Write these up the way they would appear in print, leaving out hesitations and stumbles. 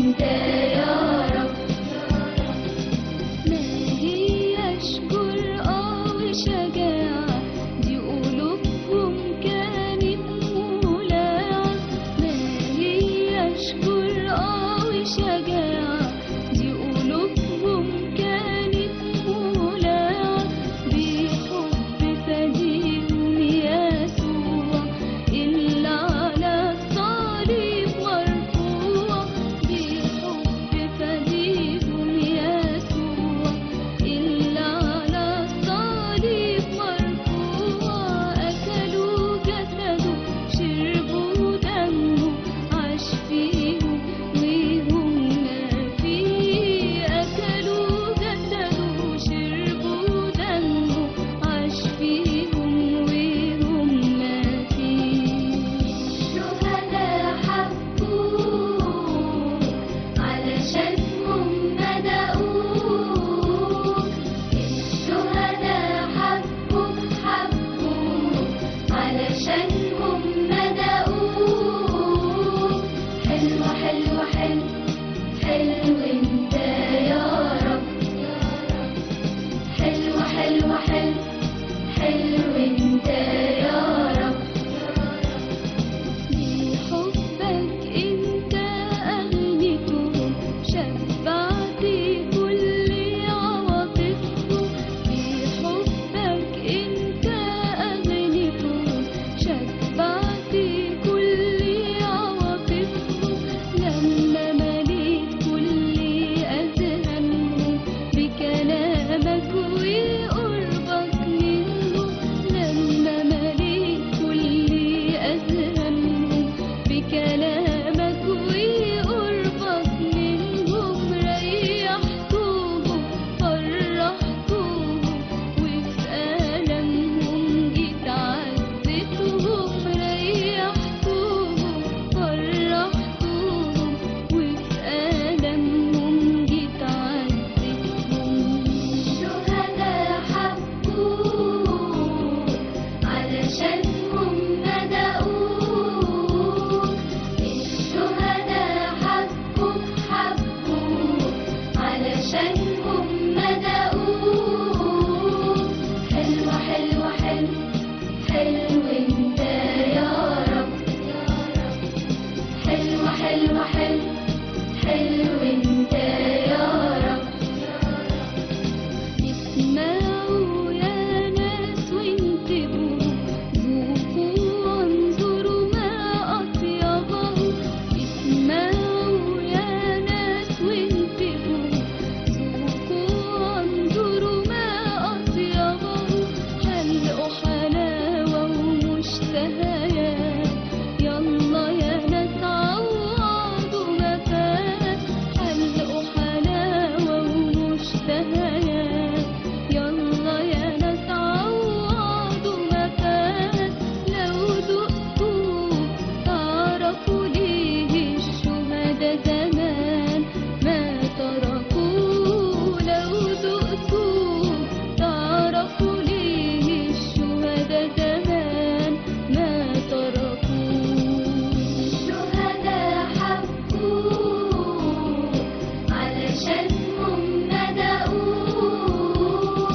انت يا رب. ما هياش جرأة وشجاعة، دي قلوبهم كانت مولعة. ما هياش جرأة وشجاعة، دي قلوبهم كانت مولعة. بحب فديهم يسوع اللي على الصليب مرفوع. بحب فديهم يسوع اللي على الصليب مرفوع. أكلوا جسده شربوا دمه، عاش فيهم وهم فيه. أكلوا جسده شربوا دمه، عاش فيهم وهم فيه. الشهداء حبوك علشان هم دقوك. الشهداء حبوك حبوك علشان هم دقوك. حلو حلو حلو حلو انت يا رب. حلو حلو حلو حلو انت يا رب. بحبك انت اغنيتهم، شبعت كل عواطفهم. بحبك انت اغنيتهم، شبعت كل عواطفهم. لما مليت كل اذهانهم بكلامك وقربك منهم. لما مليت كل أذهانهم بكلامك وقربك منهم، ريحتهم فرحتهم، وفي ألمهم جيت عزتهم. ريحتهم فرحتهم، وفي ألمهم جيت عزتهم. الشهداء حبوك علشان هم دقوك. الشهداء حبوك حبوك علشان هم دقوك. حلو حلو حلو حلو انت يا رب. حلو حلو حلو حلو انت يا رب. اسمعوا يا ناس وانتبهوا، ذوقوا وانظروا ما أطيبه. اسمعوا يا ناس وانتبهوا، ذوقوا وانظروا ما أطيبه. حلقوا حلاوة ومشتهيات، يلا يا ناس عوضوا ما فات. حلقوا حلاوة ومشتهيات، يلا يا ناس عوضوا ما فات. لو ذقتوا تعرفوا ليه الشهداء زمان ما تركوه. لو ذقتوا تعرفوا ليه الشهداء زمان ما تركوه. الشهداء حبوك علشان هم دقوك.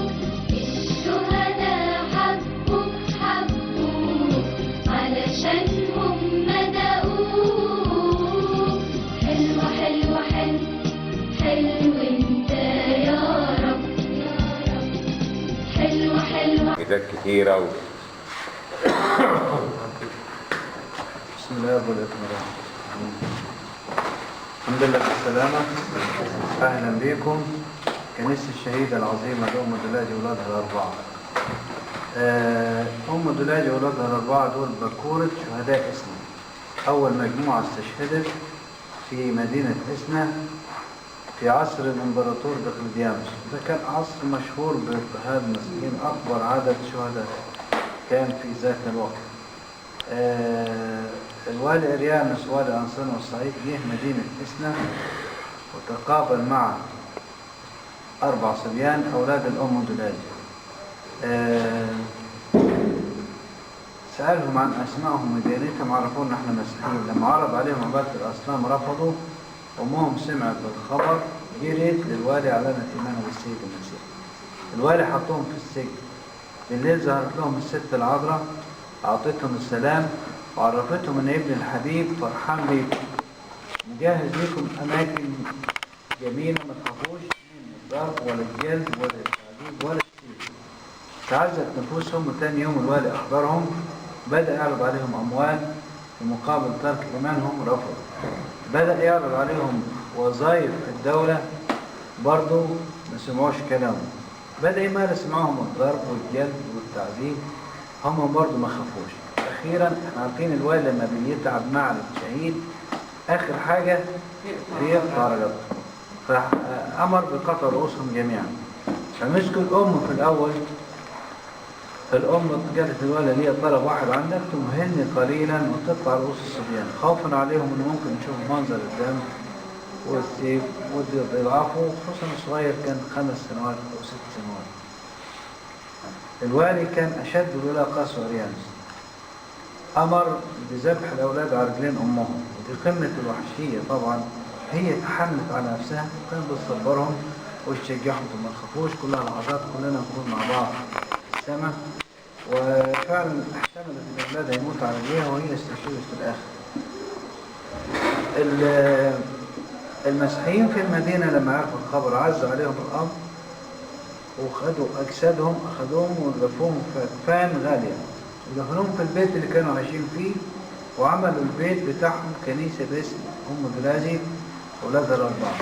الشهداء حبوك حبوك علشان هم دقوك. حلو حلو حلو حلو انت يا رب. حلو حلو حاجات كتيرة بسم الله والابن والروح. الحمد لله بالسلامة. أهلا بكم. كنيسة الشهيدة العظيمة لأم دولاجي وولادها الأربعة. أم دولاجي وولادها الأربعة دول بكورة شهداء إسنا. أول مجموعة استشهدت في مدينة إسنا في عصر الإمبراطور دقلديانوس. ده كان عصر مشهور باضطهاد المسيحيين، أكبر عدد شهداء كان في ذاك الوقت. الوالي إريانوس والي أنصان والصعيد جه مدينة إسنا وتقابل مع 4 صبيان أولاد الأم دولاجي. سألهم عن أسمائهم وديانتهم، عرفوا إن إحنا مسيحيين. لما عرض عليهم عبادة الأصنام رفضوا، أمهم سمعت بالخبر، جريت للوالي أعلنت إيمانها بالسيد المسيح. الوالي حطهم في السجن. بالليل ظهرت لهم الست العذراء، أعطتهم السلام وعرفتهم إن ابن الحبيب فرحان بيكم، مجهز لكم أماكن جميلة، ما تخافوش من الضرب ولا الجلد ولا التعذيب ولا السيف. تعزت نفوسهم، وتاني يوم الوالي أحضرهم، بدأ يعرض عليهم أموال في مقابل ترك إيمانهم، رفضوا. بدأ يعرض عليهم وظائف في الدولة، برضو ما سمعوش كلامه. بدأ يمارس معهم الضرب والجلد والتعذيب، هم برضو ما خافوش. أخيرا احنا عارفين الوالي لما بيتعب مع الشهيد آخر حاجة بيقطع رقبته، فأمر بقطع رؤوسهم جميعا. فمسكوا الأم في الأول، فالأم قالت الولد ليه طلب واحد عندك، تمهلني قليلا وتقطع رؤوس الصبيان، خوفا عليهم إنه ممكن يشوفوا منظر الدم والسيف ويضعفوا، خصوصا الصغير كان 5 سنوات أو 6 سنوات. الوالي كان أشد الولاء قسوة أريانوس، أمر بذبح الأولاد على رجلين أمهم، ودي قمة الوحشية طبعا. هي تحملت على نفسها، كانت بتصبرهم وتشجعهم، ما تخافوش، كلها لحظات كلنا نكون مع بعض في السماء. وفعلا احتملت ان الاولاد هيموتوا على رجليها وهي استشهدت في الاخر. المسيحيين في المدينة لما عرفوا الخبر عز عليهم الامر، وخدوا اجسادهم، اخذوهم ودفنوهم في اكفان غالية، ودفنوهم في البيت اللي كانوا عايشين فيه، وعملوا البيت بتاعهم كنيسة باسم ام جلازي اولادها الاربعة.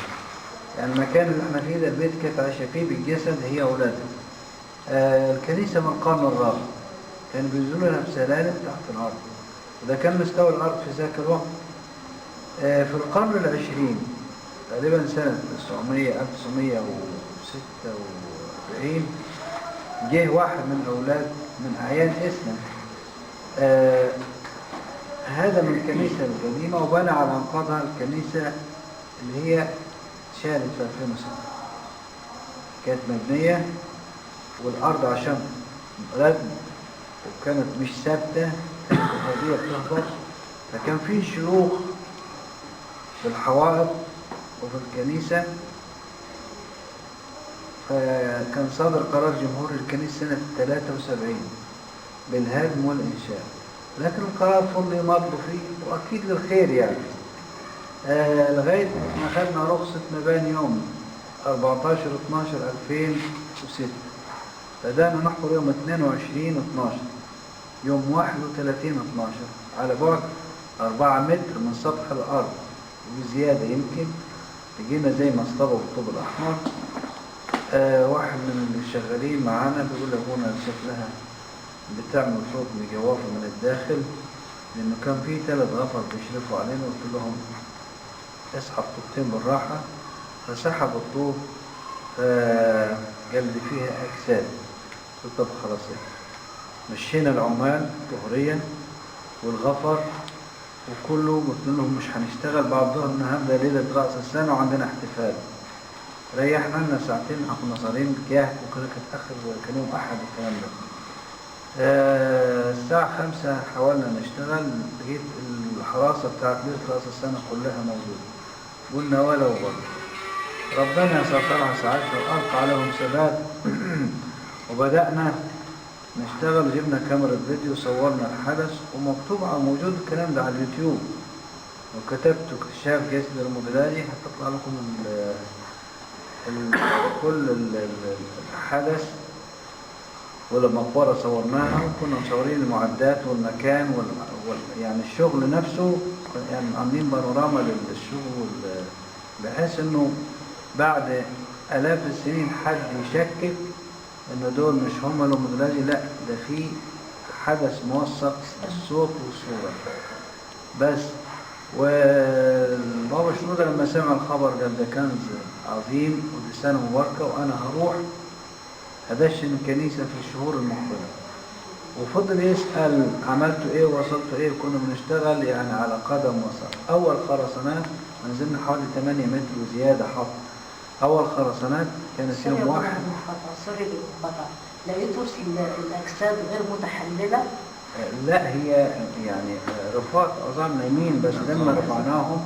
يعني المكان اللي احنا فيه ده البيت كانت عايشه فيه بالجسد هي اولادها. الكنيسة من القرن الرابع، كانوا بينزلوا لها بسلالم تحت الارض، وده كان مستوى الارض في ذاك الوقت. في القرن العشرين تقريبا سنة 1946 جه واحد من اولاد من اعيان اسنا، هذا من الكنيسة القديمة وبنى على انقاضها الكنيسة اللي هي اتشالت في 2006. كانت مبنية والأرض عشان ردم وكانت مش ثابتة، كانت الأرضية بتهبط، فكان في شروخ في الحوائط وفي الكنيسة. فكان صادر قرار جمهور الكنيسة سنة 73 بالهدم والإنشاء، لكن القرار فضل يمضوا فيه وأكيد للخير يعني. لغاية ما خدنا رخصة مباني يوم 14/12/2006، بدأنا نحفر يوم 22/12، يوم 31/12 على بعد 4 متر من سطح الأرض وزيادة يمكن. جينا زي ما اصطبوا بالطوب الأحمر. واحد من اللي شغالين معانا بيقول لأبونا شكلها بتعمل صوت مجوافة من الداخل، لأنه كان في 3 غفر بيشرفوا علينا. قلت لهم اسحب طوبتين بالراحة، فسحب الطوب فقال لي فيها أجساد. قلت طب خلاص، مشينا العمال ظهريا والغفر وكله، قلت لهم مش هنشتغل بعد الظهر النهارده ليلة رأس السنة وعندنا احتفال. ريحنا لنا ساعتين، احنا كنا صارين كياك وكده، كانت آخر كان يوم أحد الكلام ده. الساعة 5 حاولنا نشتغل، لقيت الحراسة بتاعت ليلة رأس السنة كلها موجودة. قلنا ولو برضه ربنا سترها ساعتها وألقى عليهم ثبات. وبدأنا نشتغل، جبنا كاميرا فيديو صورنا الحدث، ومكتوب على موجود الكلام ده على اليوتيوب. لو كتبت اكتشاف جسد الموديلالي هتطلع لكم كل الحدث. ولما صورناها وكنا مصورين المعدات والمكان يعني الشغل نفسه، يعني عاملين بانوراما للشغل، بحيث انه بعد آلاف السنين حد يشكك انه دول مش هم الموديلالي، لا ده في حدث موثق بالصوت والصورة بس. والبابا شنودة لما سمع الخبر قال ده كنز عظيم ودي سنة مباركة، وأنا هروح هدشن الكنيسة في الشهور المقبلة. وفضل يسأل عملتوا ايه ووصلتوا ايه، وكنا بنشتغل يعني على قدم وساق. أول خرسانات نزلنا حوالي 8 متر وزيادة حط. أول خرسانات كانت يوم واحد. sorry للمقاطعة، لقيتوا الأجساد غير متحللة؟ لا، هي يعني رفات عظام نايمين، بس لما رفعناهم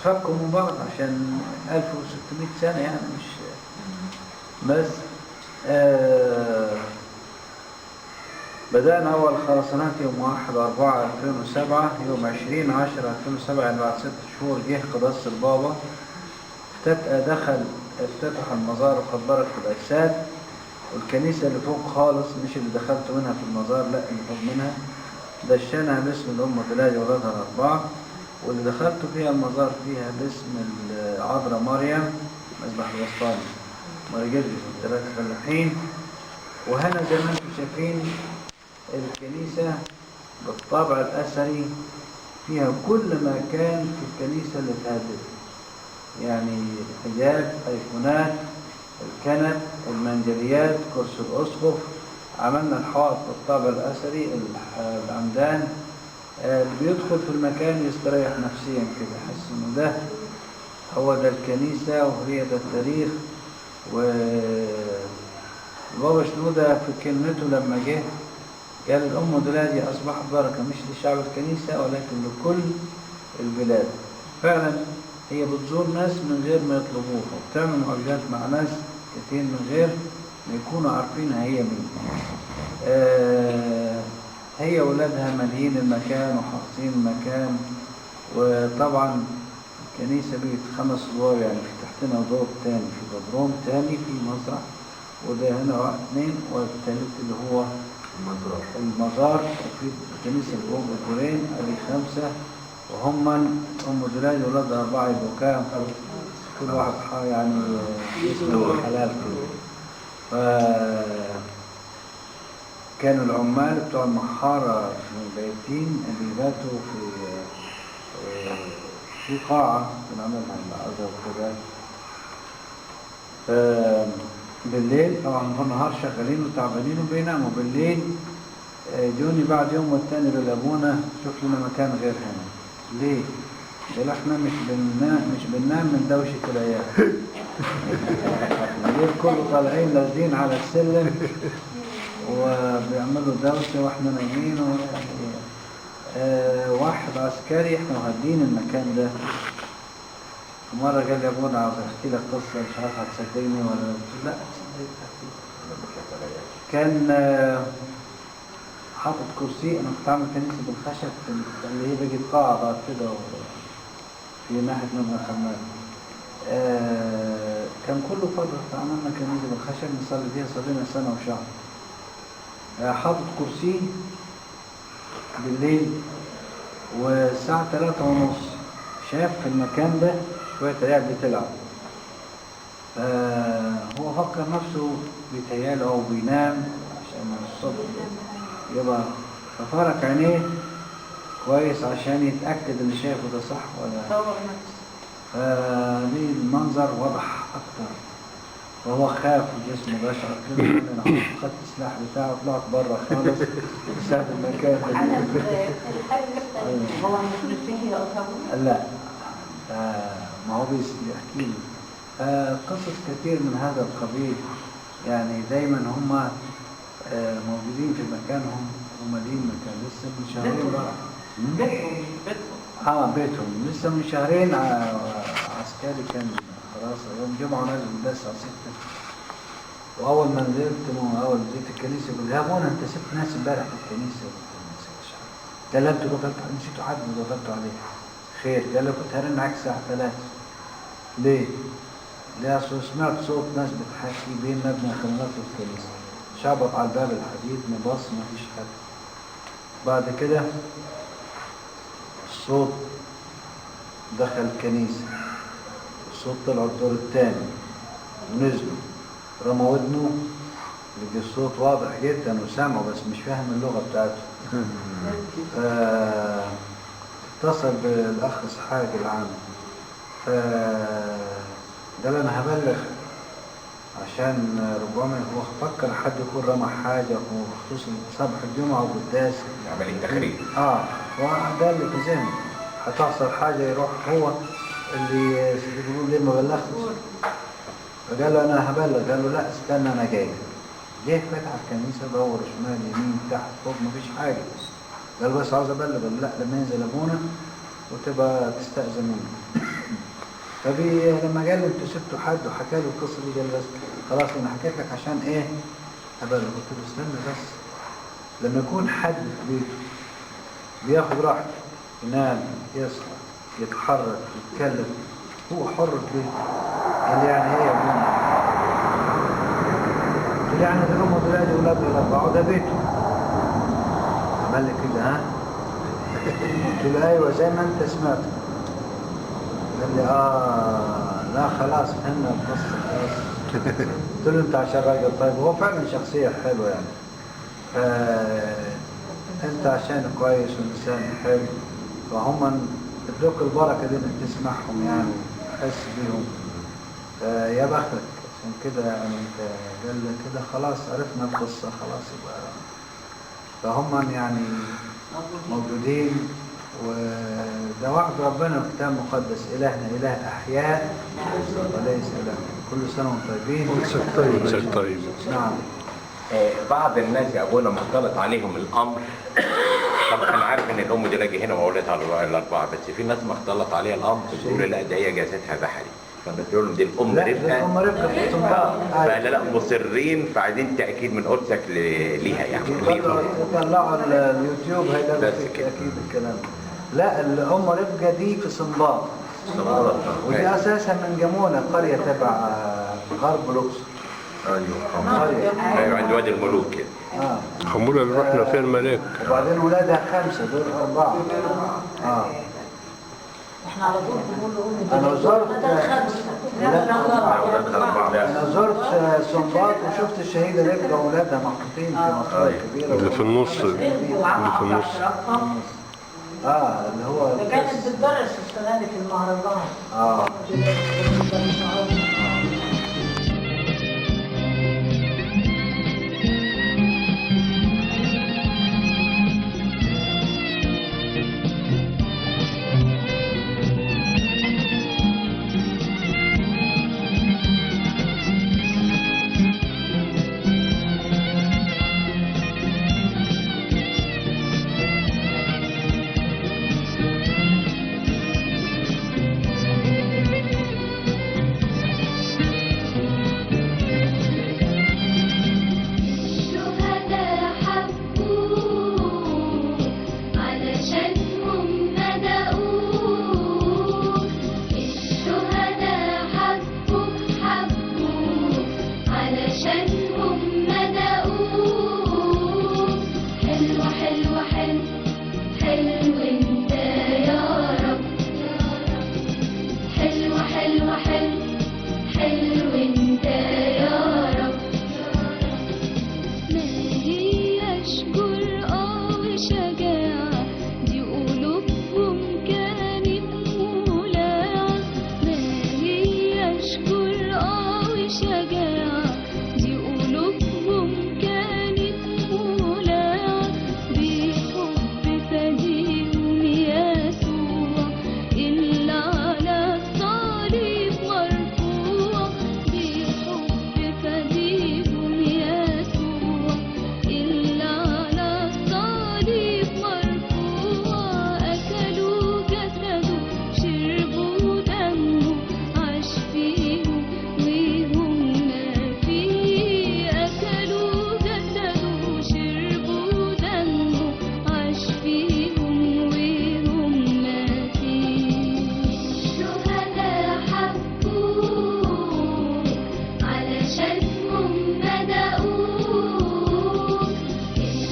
اتفكوا من بعض عشان 1600 سنة يعني، مش بس. بدأنا أول خرسانات يوم 1/4/2007، يوم 20/10/2007 يعني بعد 6 شهور جه قداسة البابا دخل افتتح المزار وخد بركة الأجساد. والكنيسة اللي فوق خالص، مش اللي دخلت منها في المزار، لا اللي فوق منها دشنها باسم الأم بلادي ولادها الأربعة، واللي دخلت فيها المزار فيها باسم العذراء مريم مذبح الوسطاني مريم الثلاثة فلاحين. وهنا زي ما انتم شايفين الكنيسة بالطابع الأثري فيها كل ما كان في الكنيسة اللي اتهدت، يعني حجاب، أيقونات، الكنب، المنجليات، كرسي الأسقف. عملنا الحائط بالطابع الأثري، العمدان. اللي بيدخل في المكان يستريح نفسيا كده، يحس إنه ده هو ده الكنيسة وهي ده التاريخ. وبابا شنودة في كلمته لما جه قال الأم دلادي أصبحت بركة مش لشعب الكنيسة ولكن لكل البلاد. فعلا هي بتزور ناس من غير ما يطلبوها، وبتعمل معجزات مع ناس كتير من غير ما يكونوا عارفينها هي مين. هي ولادها مالين المكان وحافظين المكان. وطبعا الكنيسة بقت 5 أدوار، يعني في تحتنا دور تاني، في بدروم تاني، في مسرح، وده هنا 2، والتالت اللي هو المزار، وفي الكنيسة اللي فوق دورين ادي 5، وهم أم دولاد ولاد 4 يبقوا كام؟ كل واحد يعني اسمه حلال كده. كانوا العمال بتوع المحارة في البيتين اللي باتوا في قاعة بنعملها الأزهر وكده بالليل. طبعا في النهار شغالين وتعبانين وبيناموا، بالليل جوني بعد يوم والتاني بالأبونا شوف لنا مكان غير هنا. ليه؟ قال احنا مش بننام من دوشة العيال. الليل كله طالعين نازلين على السلم وبيعملوا دوشة واحنا نايمين. واحد عسكري، احنا مهدين المكان ده، مرة قال لي يا ابونا عاوز احكي لك قصة مش عارف هتصدقني ولا لا. لا تصدقني. كان حاطط كرسي، انا كنت عامل كنيسة بالخشب اللي هي بقت قاعة بعد كده في ناحية مبنى الحمام. كان كله فضل، عملنا كنيسة بالخشب نصلي فيها، صلينا سنة وشهر. حاطط كرسي بالليل والساعة 3:30 شاف في المكان ده شوية عيال بتلعب، فهو فكر نفسه بيتهيأله أو بينام عشان الصبح يبقى، ففرك عينيه كويس عشان يتأكد اللي شايفه ده صح ولا، فليه المنظر وضح أكتر. فهو خاف وجسمه بشعر كده، أنا خدت السلاح بتاعه طلعت بره خالص ساب المكان. هو مش فيه يا أسامة؟ لا، ما هو بيحكي لي قصص كثير من هذا القبيل. يعني دايما هم موجودين في مكانهم ومالين مكان. لسه من شهرين بقى بيتهم بيتهم لسه من شهرين عسكري كان خلاص يوم جمعة نازل بس على 6، وأول ما نزلت أول ما نزلت الكنيسة يقول يا ابونا أنت سبت ناس امبارح في الكنيسة. قال له أنتوا دخلتوا نسيتوا حد ودخلتوا عليه. خير؟ قال له كنت هرن عليك الساعة 3. ليه؟ ليه؟ أصل سمعت صوت ناس بتحكي بين مبنى الخدمات والكنيسة. شعبط على الباب الحديد مبص مفيش حد. بعد كده الصوت دخل الكنيسة، الصوت طلع الدور الثاني ونزلوا، رمى ودنه لقي الصوت واضح جدا وسامعه بس مش فاهم اللغة بتاعته. اتصل بالأخ إسحاق العام، قال أنا هبلغ عشان ربما هو فكر حد يكون رمى حاجة، وخصوصا صباح الجمعة وقداس عملية تخريب. وده اللي في ذهنه هتحصل حاجة يروح هو اللي يقولوا ليه ما بلغتش. فقال له أنا هبلغ، قال له لا استنى أنا جاي. جه فتح الكنيسة دور شمال يمين تحت فوق مفيش حاجة. قال بس عاوز أبلغ. قال لا لما ينزل أبونا وتبقى تستأذن منه. فلما قال لي انتوا سبتوا حد وحكى لي القصة دي، قال بس خلاص انا حكيت لك عشان ايه؟ ابلغ. قلت له استنى بس، لما يكون حد في بيته بياخد راحته، ينام، يصحى، يتحرك، يتكلم، هو حر في بيته. قال لي يعني ايه يا ابني؟ قلت له يعني ده امه دلوقتي ولاده الاربعة وده بيته. عمل لي كده ها؟ قلت له ايوه زي ما انت سمعت. قال لي لا خلاص فهمنا القصة خلاص. قلت له انت عشان راجل طيب، هو فعلا شخصية حلوة يعني. انت عشان كويس وانسان حلو، فهم ادوك البركة دي انك تسمعهم يعني وتحس بيهم، يا بختك. عشان كده يعني انت قال لي كده خلاص عرفنا القصة خلاص يبقى. فهم يعني موجودين، وده وعد ربنا في الكتاب المقدس، إلهنا إله أحياء وليس إله. كل سنة وانتم طيبين. كل سنة طيب. نعم. بعض الناس يا أبونا مختلط عليهم الأمر. طبعا أنا عارف إن الأم دي راجعة هنا وأولادها الأربعة، بس في ناس مختلط عليها الأمر بيقولوا لا ده هي جاستها بحري، فبتقول لهم دي الأم رفقة. الأم رفقة في الصنباط. فلا لا مصرين، فعايزين تأكيد من قدسك ليها يعني. يطلعوا اليوتيوب هيلاقوا أكيد الكلام. لا الأم رفقة دي في صنباط، ودي أساسا من جمونة، قرية تبع غرب الأقصر. ايوه ايوه عند وادي الملوك كده. حمولة اللي رحنا فيها الملاك. وبعدين ولادها 5، دول 4. احنا على طول بنقول لأم انا زرت انا زرت سنباط وشفت الشهيدة رفقة وولادها محطوطين في مصر كبيرة اللي في النص، اللي في النص. اللي هو ده كانت بتدرس السنة دي في المهرجان.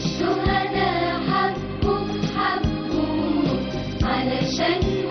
الشهداء حبوك حبوك علشان